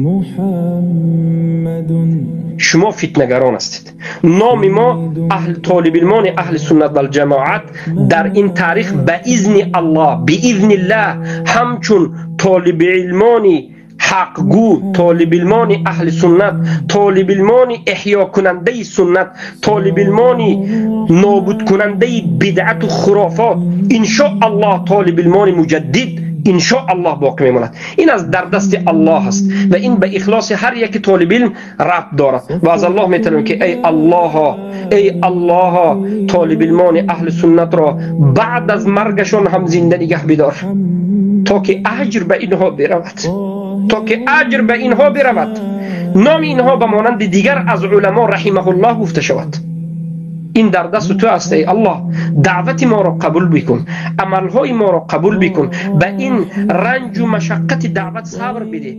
محمد. Шумо фитнагарон ҳастед. Номи мо аҳл толибилмони аҳли суннат валҷамоат дар ин таърих ба изни Аллоҳ, биизниллаҳ, ҳамчун толибилмони ҳақгӯ, толибилмони аҳли суннат, толибилмони эҳёкунандаи суннат, толибилмони нобудкунандаи бидъату хурофот, иншоаллоҳ толибилмони муҷаддид иншоаллоҳ боқӣ мемонад. Ин аз дар дасти Аллоҳ аст ва ин ба ихлоси ҳар яки толибилм рабт дорад. Ва аз Аллоҳ металабем, ки эй Аллоҳо, эй Аллоҳо, толибилмони аҳли суннатро баъд аз маргашон ҳам зинда нигаҳ бидор, то ки аҷр ба инҳо биравад, то ки аҷр ба инҳо биравад, номи инҳо ба монанди дигар аз уламо раҳимаҳуллоҳ гуфта шавад. Ин дар дасти ту аст, эй Аллоҳ. Даъвати моро қабул бикун, амалҳои моро қабул бикун, ба ин ранҷу машаққати даъват сабр бидеҳ.